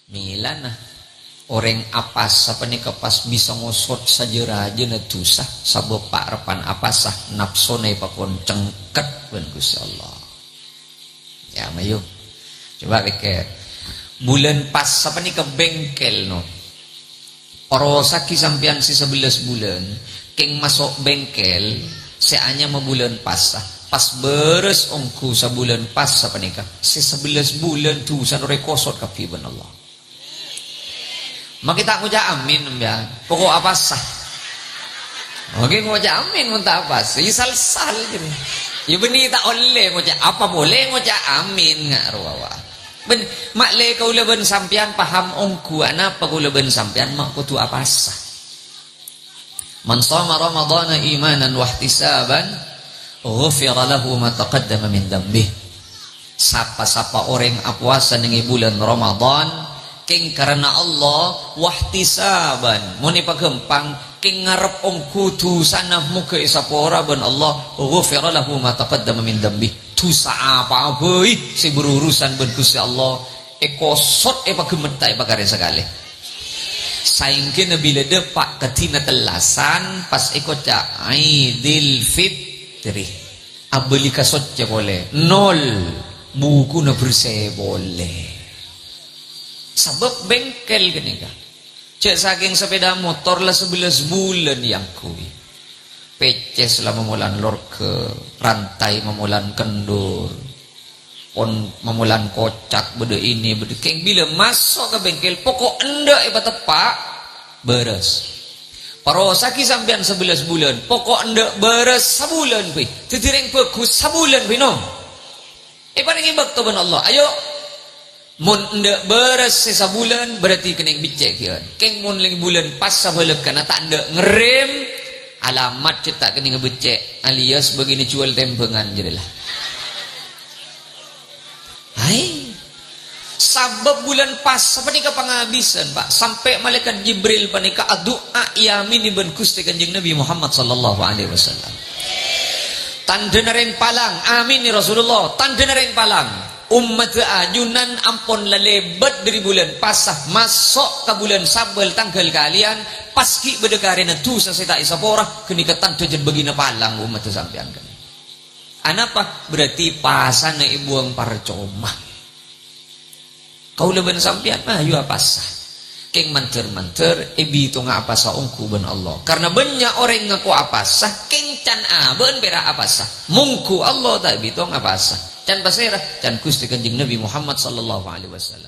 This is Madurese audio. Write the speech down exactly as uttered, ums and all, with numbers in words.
Mèlana orèng apasa panèka pas bisa ngosot sajâ-rajâna dhusa, sabâb pa'-reppa'na apasa napsona èpakon cengket bân Ghustè Allah. Ya, mayu. Coba pèkkèr. Bulân pasa panèka bengkel, no. Arosaghi sampèyan sè sabellâs bulân, kèng maso' bengkel sè anyama bulân pasa. Pas bârâs ongghu sabulân pasa panèka, sè sabellâs bulân dhusana rè kosot kabbhi bân Allah. Makè ta' ngoca' amin, sampèyan. Pokok apasa. Oke, ngoca' amin mon ta' apasa. Ya sal-sal gitu. Ya bânnè ta' ollè ngoca' apa polè ngoca' amin nga' rowa. Ben, ma'lè kaulâ bân sampèyan paham ongghu anapa kaulâ bân sampèyan ma' kodhu apasa. "Man shoma Ramadhana imanan wahtisaban, ghufira lahu ma taqaddama min dzanbih." Sapa-sapa orèng apowasa neng è bulân Ramadan, kèng karana Allah, wahtisaban, mon èpaghâmpang, kèng ngarep ongghu dhusana moghâ èsapora bân Allah, ghufira lahu ma taqaddama min dzanbih. Dhusa apa'a bhâi sè berurusan bân Ghustè Allah, èkosot, èpaghemmet, ta' èpakarè sakalè. Saèngghâna bilâ dâpa' ka dina tellasan, pas èkoca' Aidil Fitri. Abâli ka soccè polè. Nol. Bukuna bersè polè. Sabâb bengkel ghânèka. Cè' sakèng sepeda motor la sabellâs bulân èangghuy. Pècès la mamolan lorghâ, rantai mamolan kendur. Pon mamolan kocak, bâdâ ini, bâdâ kèng bilâ maso' ka bengkel, pokok endâ' èpateppa', bârâs. Parosaghi sampèyan sabellâs bulân, pokok endâ' bârâs sabulân bhâi. Dhâddhi rèng bhâghus sabulân bhâi, no. Èparèngè bâkto bân Allah. Ayo, mon endâ' bârâs sè sabulân, berarti kennèng beccè' kèya. Kèng mon lèng bulân pas sabhâlâkana ta' endâ' ngerrèm, alamat cè' ta' kennèng beccè', alias bâgiyânna juwâl tèmbhângan jârèya la. Hai. Sabâb bulân pas panèka pangabisân, Pak. Sampè' malaèkat Jibril panèka adu'a èaminè bân Ghustè Kanjeng Nabi Muhammad sallallahu alaihi wasallam. Tandhâna rèng palang, amin ya Rasulullah. Tandhâna rèng palang. Ommaddhâ ajunan ampon lalèbât dhâri bulân pasa, maso' ka bulân Sabâl tangghâl kalèyan, pas ghi' bâdâ karèna dhusa sè ta' èsapora, ghânèka tandhâ jhân bâgiyânna palang ommaddhâ sampèyan ghânèka. Anapa? Berarti pasana èbuwâng parcoma. Kaulâ bân sampèyan, ayo apasa. Kèng mandhâr-mandhâr èbitonga apasa ongghu bân Allah. Karna bânnya' orèng ngako apasa, kèng can abâ'na pèra' apasa. Mongghu Allah ta' èbitong apasa. Can pasèra? Can Ghustè Kanjeng Nabi Muhammad sallallahu alaihi wasallam.